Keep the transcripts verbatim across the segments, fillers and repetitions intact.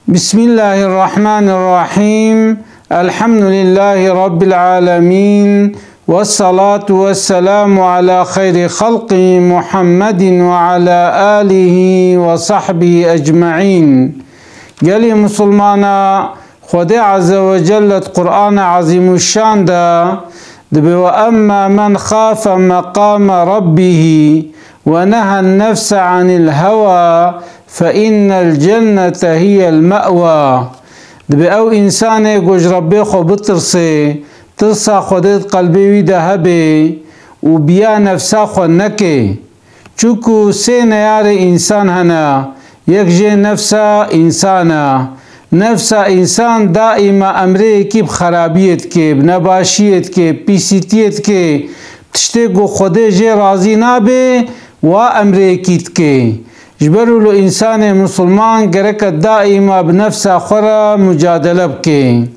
بسم الله الرحمن الرحيم. الحمد لله رب العالمين. والصلاة والسلام على خير خلقه محمد وعلى آله وصحبه أجمعين. Gelî Musulmana, Xwedê Azze ve Celle di Qur'ana Azîmuşşan de dibe, "Ve emmâ men xafe meqame rabbihî ve nehen nefse anil hewâ fe innel cennete hiyel me'wâ." Dibe ew însanê ku ji Rebbê xwe bitirsê, tirsa Xwedê di qelbê wî de hebe û biya nefsa xwe neke. Çunku sê neyarê însan hene, yek jê nefsa însan e. Nefsa însan daîma emreyekî bi xerabiyê dike, bi nebaşiyê dike, bi pîsîtiyê dike, tiştê ku Xwedê jê razî nabe, wa emreyekî dike. Ji ber wilo însanê misilman gereke daîma bi nefsa xwe re mucadele bike.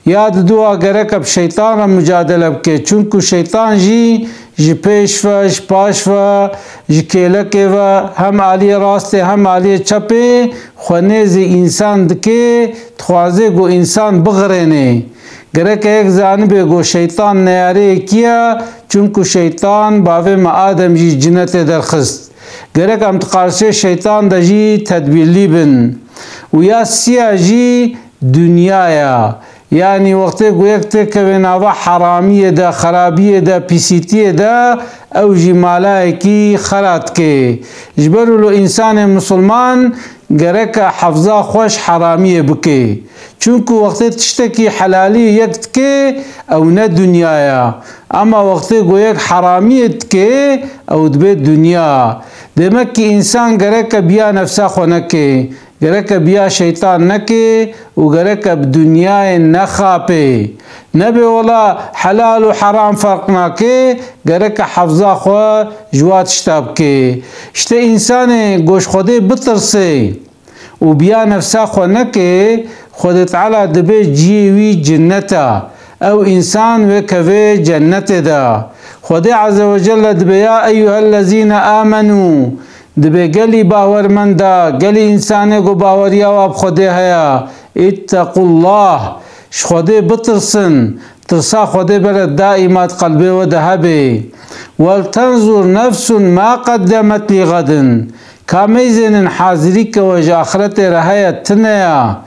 Ya diduwa gereke bi şeytan re mucadele bike. Çunku şeytan jî ji pêş ve, ji paş ve, ji kêlekê ve, hem aliyê rastê hem aliyê çepê xwe nêzî însan dike, dixwaze ku însan bixirêne. Gereke yek zanibe ku şeytan neyareyekî ye, çunku şeytan bavê me Adem jî cinetê derxist. Gerek em di qarsê şeytan de jî tedbîrlî bin. Û ya siya jî dinya ye. Yanî wextê ku yek têkeve nava heramiyê de, xerabiyê de, pîsîtiyê de, ew jî malayekî xera dike. Ji ber wilo însanê misilman gereke hefza xwe ji heramiyê bike. Çunku wextê tiştekî helalî yek dike, ew ne dinya ye. Ema wextê ku yek heramiyê dike, ew dibe dinya. Demek ki însan gereke biya nefsa xwe neke. Gereke biya şeytan neke û gereke bi dinyayê nexape. Nebe wela helal û heram ferq nake, gereke hefza xwe ji wa tişta bike. Îşte însanê ku ji Xwedê bitirse û biya nefsa xwe neke, Xwedê Teala dibe cihê wî cinneta. Ew însan wê keve cennetê de. Xwedê Azze ve Celle dibe, "Ya eyyuhellezîne amenû", dibe gelî bawermenda, gelî însanê ku baweriya wa bi Xwedê heye, "Îttequllah", ji Xwedê bitirsin, tirsa Xwedê bere daîma di qelbê we de hebe. "Wel tenzur nefsun ma qeddemet li xedin." Ka meyzênin hazirî ke we ji axretê re heye tune ya.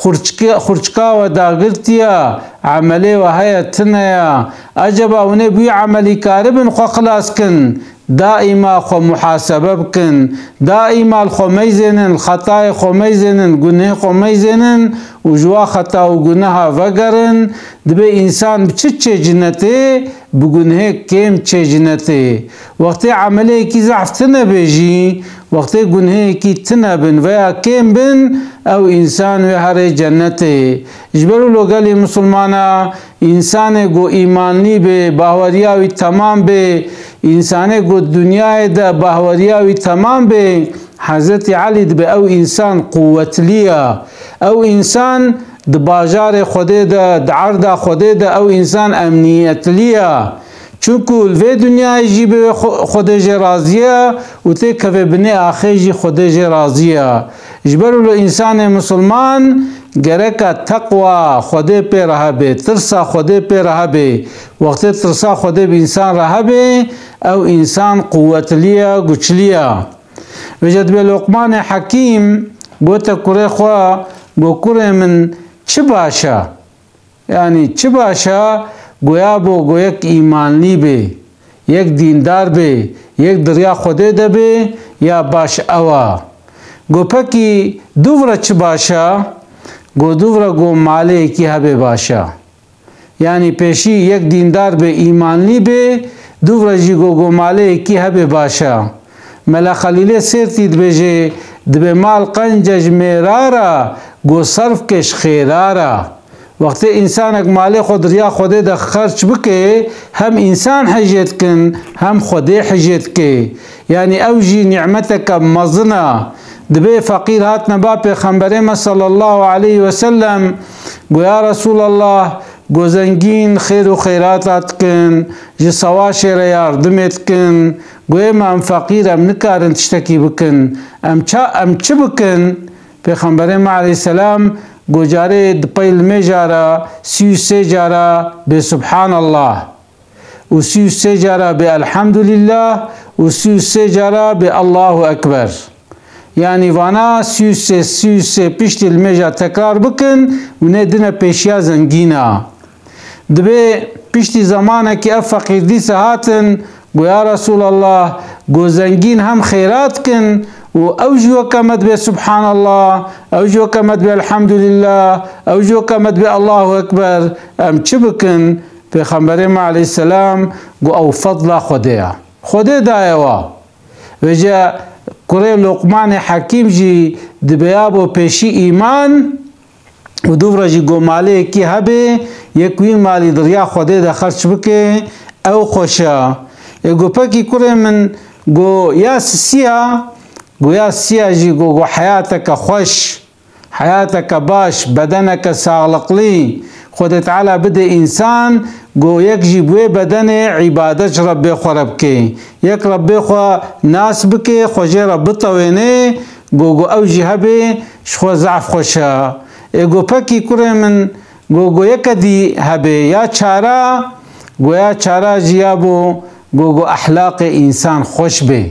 Xurçke-, xurçka we dagirtiye, emelê we heye tune ya. Eceba hûn ê bi wî emelî karibin xwe xilas kin? Daîma xwe muhasebe bikin. Daîma li xwe meyzênin, li xetayê xwe meyzênin, gunehê xwe meyzênin û ji wa xeta û guneha vegerin. Dibe însan bi çi çê cinetê? Bi gunehê kêm çê cinetê. Wextê emeleyekî zehf tine be jî, wextê guneheyekî tine bin veya kêm bin, ew însan wê herê cennetê. Ji ber wilo gelî misilmana, însanê ku îmanlî be, bahweriya wî temam be, însanê ku dinyayê de bahweriya wî temam be, Hezretî Elî dibe ew însan quwetliya. Ew însan di bajarê Xwedê de, di erda Xwedê de ew însan emniyetliya. Çunku li vê dinyayê jî bi xwe-, Xwedê jê razî ye û têkeve binê axê jî Xwedê jê razî ye. Ji ber wilo însanê misilman gereka teqwa Xwedê pê re hebe, tirsa Xwedê pê re hebe. Wextê tirsa Xwedê bi însan re hebe, ew însan quwetliya, guçliya. Vêca dibe Loqmanê Hekîm gote kurê xwe, got, "Kurê min, çi baş e?" Yanî çi baş e, goya bo go yek îmanlî bê, yek dîndar bê, yek di riya Xwedê de bê, ya baş ew e. Go pekî dûv re çi baş e? Go dûv re go maleyekî hebe baş e. Yanî pêşî yek dîndar bê, îmanlî bê, dûv re jî go go maleyekî hebe baş e. Mela Xelîlê Sêrtî dibêje, dibe mal qenc e ji mêrar e, go serf ke ji xêrar e. Wextê însanek malê xwe di riya Xwedê de xerç bike, hem însan hejê dikin, hem Xwedê hejê dike. Yanî ew jî nîmeteke mezin e. Dibê feqîr hatine ba Pêxemberê me sallallahu aleyhi ve sellem, go, "Ya Resûlallah, go zengîn xêr û xêrata dikin, ji sewaşê re yardimê dikin, go ê me em feqîr, em nikarin tiştekî bikin. Em ça, em çi bikin?" Pêxemberê me aleyhisselam go carê di pey limêja re sî û sê cara bê Subhanallah û sî û sê cara bê Elhamdulillah û sî û sê cara bê Allahu Ekber. Yanî vana sî û sê, sî û sê piştî limêja tekrar bikin û nê dine pêşiya zengîna. Dibê piştî zemanekî ev feqîr dîse hatin, go, ya Resûlallah, go zengîn hem xêrat kin û ew jî weke me dibê Subhanallah, ew jî weke me dibê Elhamdulillah, ew jî weke me dibê Allahu Ekber, em çi bikin? Pêxemberê me aleyhisselam go, ew fedla Xwedê ya. Xwedê daye wa. Vêce kurê Loqmanê Hekîm jî dibêya bo pêşî îman û dûv re jî go maleyekî hebê, yek wî malî di riya Xwedê de xerç bike, ew xweş e. Ê go pekî kurê min, go ya sisiya, go ya sisiya jî go, go heyateke xweş, heyateke baş, bedeneke saxliqlî Xwedê Teala bide însan, go yek jî bi wê bedenê îbadet ji Rebbê xwe re bike. Yek Rebbê xwe nas bike, xwe jê re bitewêne, go, go ew jî hebê, ji xwe zaf xweş e. Ê go pekî kurê min, go, go yeke dî hebê, ya çara, go ya çara jî ya bo, go, go ehlaqê însan xweş bê.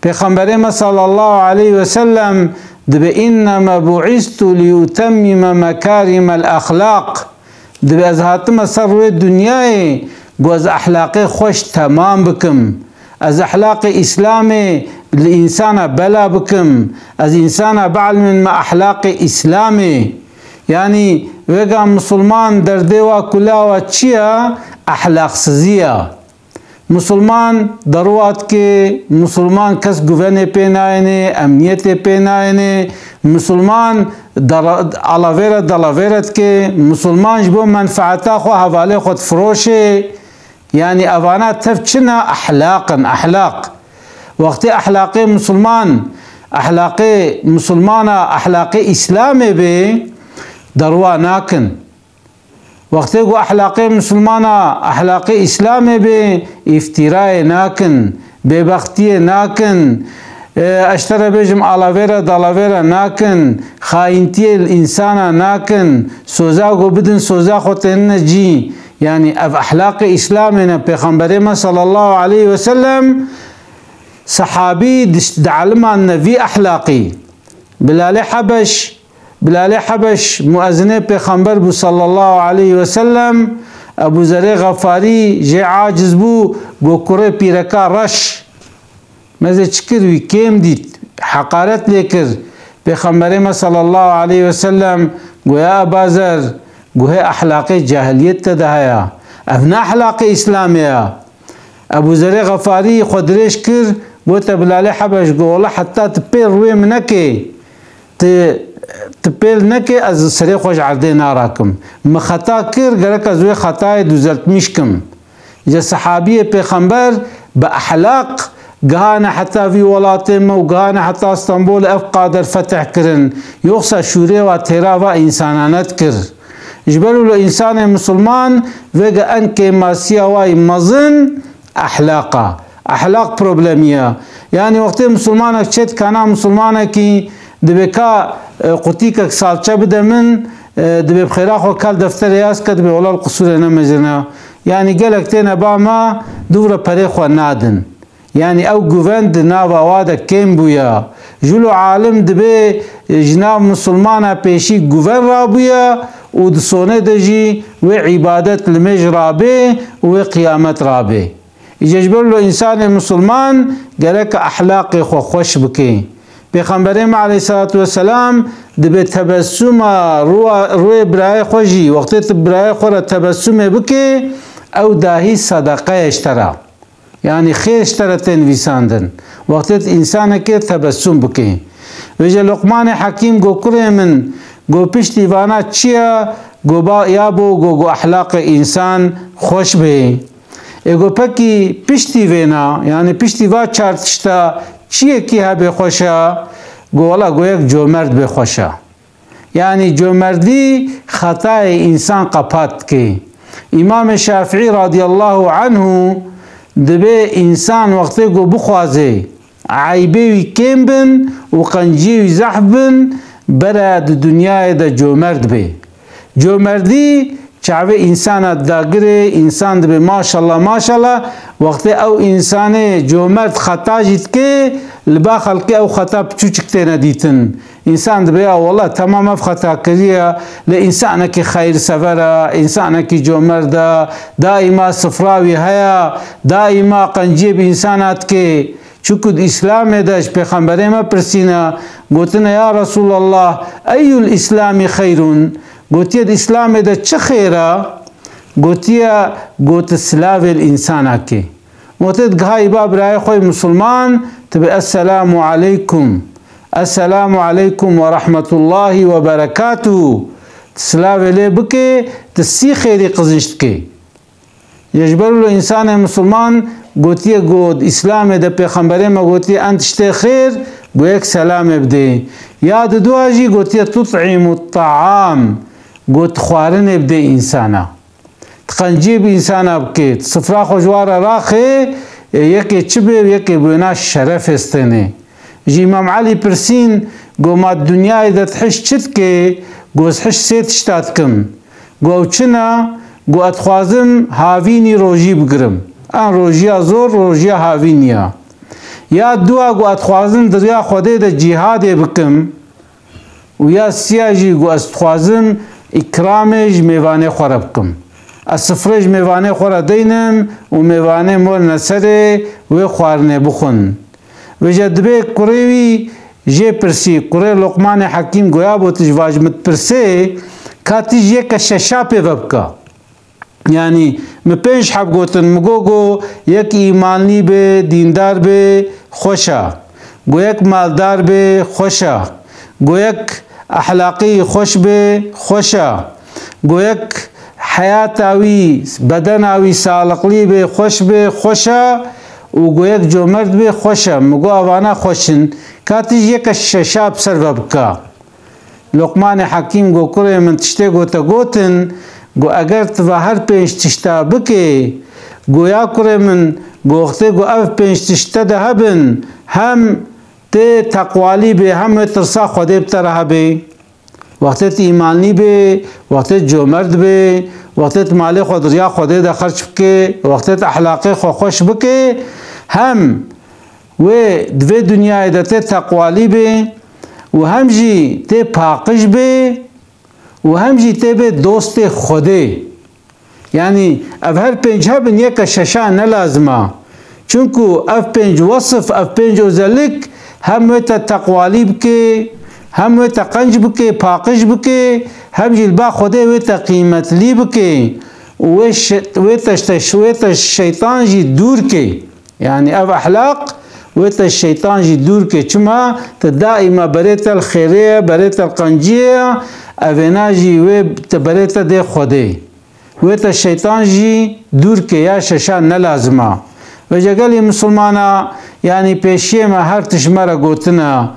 Pêxemberê me sallallahu aleyhi ve sellem dibe, "Inneme bu'istu li utemmime mekarimel ahlak." Dibe, ez hatime ser rûyê dinyayê, ku ez ahlaqê xweş temam bikim. Ez ahlaqê Îslamê li însana bela bikim. Ez însana bielmin me ahlaqê Îslamê. Yanî vêga misilman derdê wa kula wa çi ye? Ahlaqsizî ye. Misilman deruwa dike, misilman kes guvenê pê nayêne, emniyetê pê nayêne, misilman dara-, alavêre dalavêre dike, misilman ji bo menfaeta xwe hevalê xwe difiroşe. Yanî evana tev çi ne? Ehlaq in, ehlaq. Wextê ehlaqê misilman, ehlaqê misilmana, ehlaqê Îslamê bê, deruwa nakin. Wextê ku ehlaqê misilmana, ehlaqê Îslamê bê, îftîrayê nakin, bêbextiyê nakin, e, ez ji te re bêjim alavêre dalavêre nakin, xayîntiyê li însana nakin, soza ku bidin soza xwe tênine cî. Yanî ev ehlaqê Îslamê ne. Pêxemberê me sallallahu aleyhi ve sellem, sehabî diş-, dieliman ne vî ehlaqî. Bilalê Hebeş, Bilalê Hebeş muezinê Pêxember bû sallallahu aleyhi ve sellem. Ebû Zerê Xefarî jê aciz bû, got, "Kurê pîreka reş." Mezê çi kir, wî kêm dît, heqaret lê kir. Pêxemberê me sallallahu aleyhi ve sellem got, "Ya Eba Zer, guhê ehlaqê cahiliyet te de heye. Ev ne ehlaqê Îslamê ye." Ebû Zerê Xefarî xwe dirêj kir, gote Bilalê Hebeş, got, "Wela heta tu pêl rûyê min nekê, tu, tu pêl nekê, ez serê xwe ji erdê narakim. Min xeta kir, gerek ez wê xetayê duzeltmîş kim." Ji sehabiyê Pêxember bi ehlaq gihane heta vî welatê me û gihane heta Stenbolê ev qader fetih kirin. Yoxsa şûrê wa têra va însanane dikir. Ji ber wilo însanê misilman vêga en kêmasiya wa yî mezin ehlaqa. Ehlaq problemî ye. Yanî wextê misilmanek çê dikana misilmanekî dibê ka, e, qutîkek salçe bide min, e, dibê bi xêra xwe kal defterê yaz ke, dibê wela li qisûrê nemezine. Yanî gelek têne ba me, dûv re perê xwe nadin. Yanî ew guven di nava wa de kêm bûye. Ji lo alim dibê ji nav misilmana pêşî guven rabûye û di sonê de jî wê îbadet limêj rabê û wê qiyamet rabê. Îca ji ber lo însanê misilman gerek ehlaqê xwe xweş bike. Pêxemberê me aleyhissalatu vesselam dibê tebessuma rûwa-, rûyê birayê xwe jî, wextê tu birayê xwe re tebessumê bike, ew dahî sedeqe ye ji te re. Yanî xêr ji te re tê nivîsandin. Wextê tu însanekê tebessum bikî. Vêce Luqmanê Hekîm got, "Kurê min, got piştî vana çi ye?" Got, "Ba, ya bo, got, got ehlaqê însan xweş bê." Ê got, "Pekî piştî vêna, yanî piştî va çar tişta çi yekî hebê xweş e?" Got, "Wela, got yek comerd bê xweş e." Yanî comerdî xetayê însan qepat dike. Îmamê Şafîî radiyallahu anhu dibê însan wextê ku bixwaze eybê wî kêm bin û qenciyê wî zehf bin, bere di dinyayê de comerd bê. Comerdî çavê însana dagirê, însan dibê maşallah, maşallah. Wextê ew însanê comerd xeta jî dike, li ba xelkê ew xeta piçûçik têne dîtin. Însan dibê, ya wallah, temam ev xeta kiriye, lê însanekî xeyirsever e, însanekî comerd e, daîma sifra wî heye, daîma qenciyê bi însana dike. Çunku di Îslamê de ji Pêxemberê me pirsîne, gotine, ya Resulallah, eyyul Îslamî xeyrun? Gotiye, di Îslamê de çi xêr e? Gotiye, got, silavê li însana kê. Wextê digihayî ba birayê xwe yê misilman, tu bi esselamu aleykum. Esselamu aleykum ve rahmetullahi ve berekatuhu. Tu silavê lê bikê, tu sî xêrî qizînç dikê. Ji ber wilo însanê misilman gotiye, got, Îslamê de Pêxemberê me gotiye, en tiştê xêr, got, yek selamê bidê. Ya di dua jî gotiye, tut'imu ta'am, got, xwarinê bidê însana. Tu qenciyê bi însana bikê, tu sifra xwe ji wan re raxê, ê, yekê çi bê, yekê bi wêna şerefê stênê. Ji Îmam Elî pirsîn, got, ma di dinyayê de tu hiş çi dikê? Got, ez hiş sê tişta dikim. Got, ew çi ne? Got, ez dixwazim havînî rojî bigirim. An rojiya zor, rojiya havînî ya. Ya dua, got, ez dixwazim di riya Xwedê de cîhadê bikim. Û ya siya jî, got, ez dixwazim îkramê ji mêvanê xwe re bikim. Ez sifrê ji mêvanê xwe re deynim û mêvanê morine serê wê xwarinê bixwin. Vêje dibê kurê wî jê pirsî, kurê Loqmanê Hekîm goya bo, tu ji va ji min dipirsê, ka tu jî yeke şeşa pê ve bika. Yanî, min pênc heb gotin, min got, got, yek îmanlî bê, dîndar bê, xweş e. Got, yek maldar bê, xweş e. Got, yek ehlaqî xweş bê, xweş e. Got, yek heyata wî, bedena wî saliqlî bê, xweş bê, xweş e. Û got, yek comerd bê, xweş e. Min got, evana xweş in. Ka tu jî yeke şeşa bi ser ve bika. Loqmanê Hekîm got, kurê min, tiştê ku te gotin, got, eger tu va her pênc tişta bikê, got, ya kurê min, got, wextê ku ev pênc tişt te de hebin, hem tê teqwalî bê, hem wê tirsa Xwedê bi te re hebê. Wextê tu îmanlî bê, wextê comerd bê, wextê tu malê xwe di riya Xwedê de xerc bikê, wextê tu ehlaqê xwe xweş bikê, hem wê di vê dinyayê de tê teqwalî bê û hem jî tê paqij bê û hem jî tê bê dostê Xwedê. Yanî ev her pênc hebin, yeke şeşa ne lazim a. Çunku ev pênc wesif, ev pênc özellik hem wê te teqwalî bike, hem wê te qenc bike, paqij bike, hem jî li ba Xwedê wê te qîmetlî bike û wê şe-, wê te, wê te şeytan jî dûr ke. Yanî ev ehlaq wê te şeytan jî dûr ke. Çima? Te daîma berê te li xêrê ye, berê te li qenciyê ye, evêna jî wê te berê te dê Xwedê. Wê te şeytan jî dûr ke, ya şeşa ne lazim a. Vêje gelî misilmana, yanî pêşiyê me her tişt me re gotine.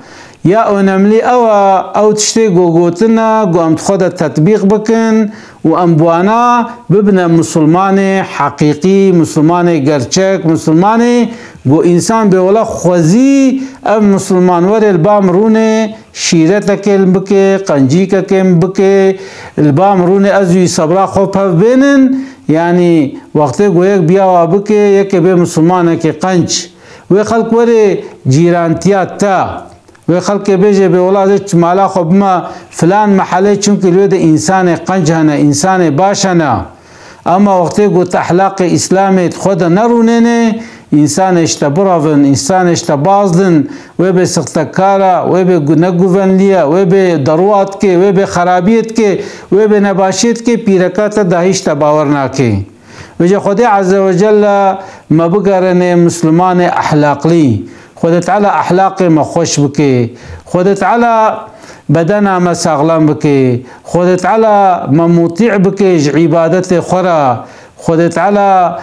Ya önemlî ew e, ew tiştê ku gotine, ku em di xwe de tetbîq bikin û em bi wana bibine misilmanê heqîqî, misilmanê gerçek, misilmanê ku însan bê wela xwezî ev misilman were li ba min rûnê, şîretekê li bike, qencîkekê min bike, li ba min rûnê ez wî sebra xwe pev bênin. Yanî wextê ku yek biya wa bike, yekê bê misilmanekê qenc. Wê xelk were cîrantiya te. Wê xelkê bêje, bê wela ez ê mala xwe bime filan mehelê, çimkî li wê de însanê qenc hene, însanê baş hene. Ema wextê ku tu ehlaqê Îslamê di xwe de nerûnêne, însanê ji te birevin, însanê ji te bazdin, wê bê sixtekar e, wê bê gu-, neguvenlî ye, wê bê derûa dike, wê bê xerabiyê dike, wê bê nebaşiyê dike, pîreka te dahî ji te bawer nake. Vêce Xwedê Azze ve Celle me bigerêne Mislimanê ehlaqlî. Xwedê Teala ehlaqê me xweş bike. Xwedê Teala bedena me saxlem bike. Xwedê Teala me mutî bike ji îbadetê xwe re. Xwedê Teala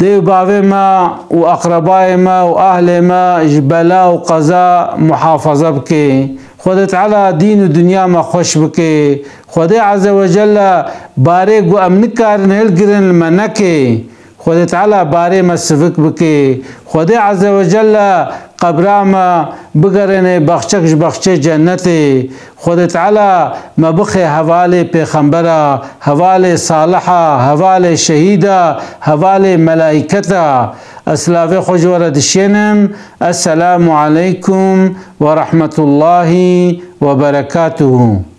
dê û bavê me û eqrebayê me û ahlê me ji bela û qeza muhafaza bike. Xwedê Teala dîn û dinya me xweş bike. Xwedê Azze ve Celle barê ku em nikarin hilgirin li me neke. Xwedê Teala barê me sivik bike. Xwedê Azze ve Celle qebra me bigerêne baxçek ji baxçê cennetê. Xwedê Teala me bixê hevalê pêxembera, hevalê saliha, hevalê şehîda, hevalê melaîketa. Ez silavê xwe ji we re dişênim. Esselamu aleykum ve rahmetullahi ve berekatuhu.